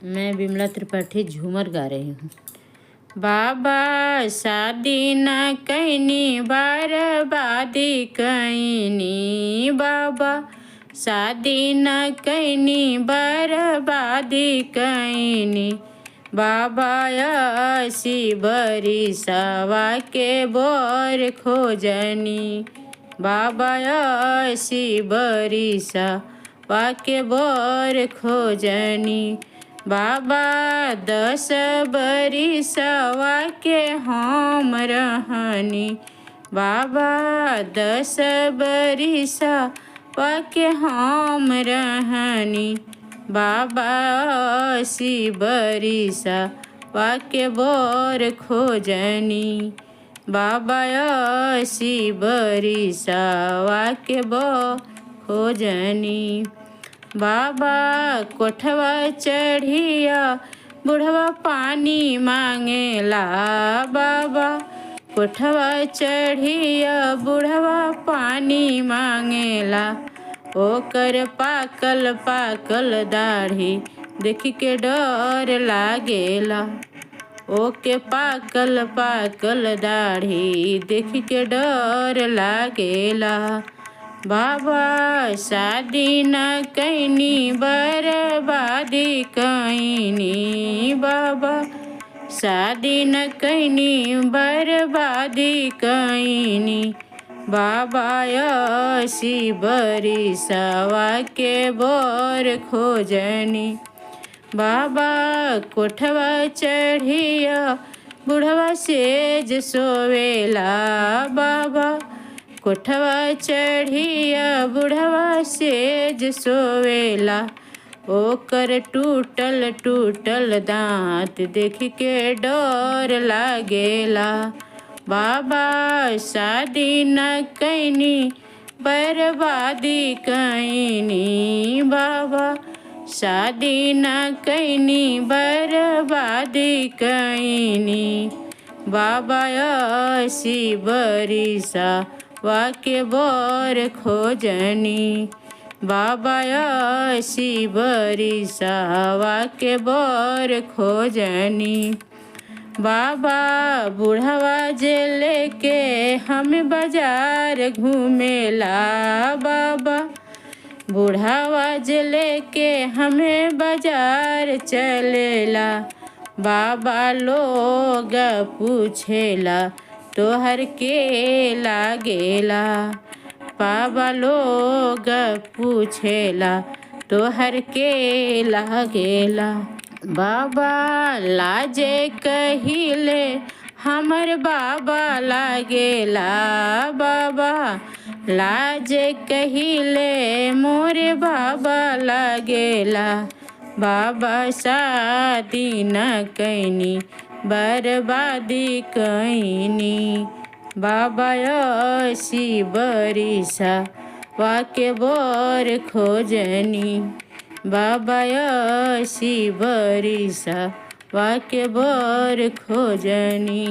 मैं बिमला त्रिपाठी झूमर गा रही हूँ। बाबा शादी न कैनी बर्बादी कैनी, बाबा शादी न कैनी बर्बादी कैनी, बाबा असी बरिसवा के बोर खोजनी, बाबा असी बरिसवा के बोर खोजनी, बाबा 10 बरिसवा के हम रहनी, बाबा 10 बरिसवा के हम रहनी, बाबा 80 बरिसवा के बोर खोजनी, बाबा 80 बरिसवा के बोर खोजनी। बाबा कोठवा चढ़िया बुढ़वा पानी मांगेला, बाबा कोठवा चढ़िया बुढ़वा पानी मांगेला, ओकर पाकल पाकल दाढ़ी देख के डर लागेला, ओके पाकल पाकल दाढ़ी देख के डर लागेला। बाबा शादी न कैनी बर्बादी कैनी, बाबा शादी न कैनी बर्बादी कैनी, बाबा 80 बरिसवा के बोर खोजनी, बाबा कोठवा चढ़िया बुढ़वा सेज सोवेला, बाबा कोठवा चढ़िया बुढ़वा सेज सोवेला, ओकर टूटल टूटल दांत देख के डर लागेला। बाबा शादी न कैनी बर्बादी कैनी, बाबा शादी न कैनी बर्बादी कैनी, बाबा 80 बरिसवा के बोर खोजनी, बाबा 80 बरिसवा के बोर खोजनी। बाबा बुढ़वा जे लेके हम बाजार घूमेला, बाबा बुढ़ावा जे लेके हमें बाजार चलेला, बाबा लोग पूछेला तोहर के लागेला, बाबा लोग पूछेला तोहर के लागेला। बाबा लाजे कहिले हमर बाबा लागेला, बाबा लाजे कहिले मोरे बाबा लागेला, बाबा शादी न कैनी बर्बादी कैनी, बाबा 80 बरिसवा के बोर खोजनी, बाबा 80 बरिसवा के बोर खोजनी।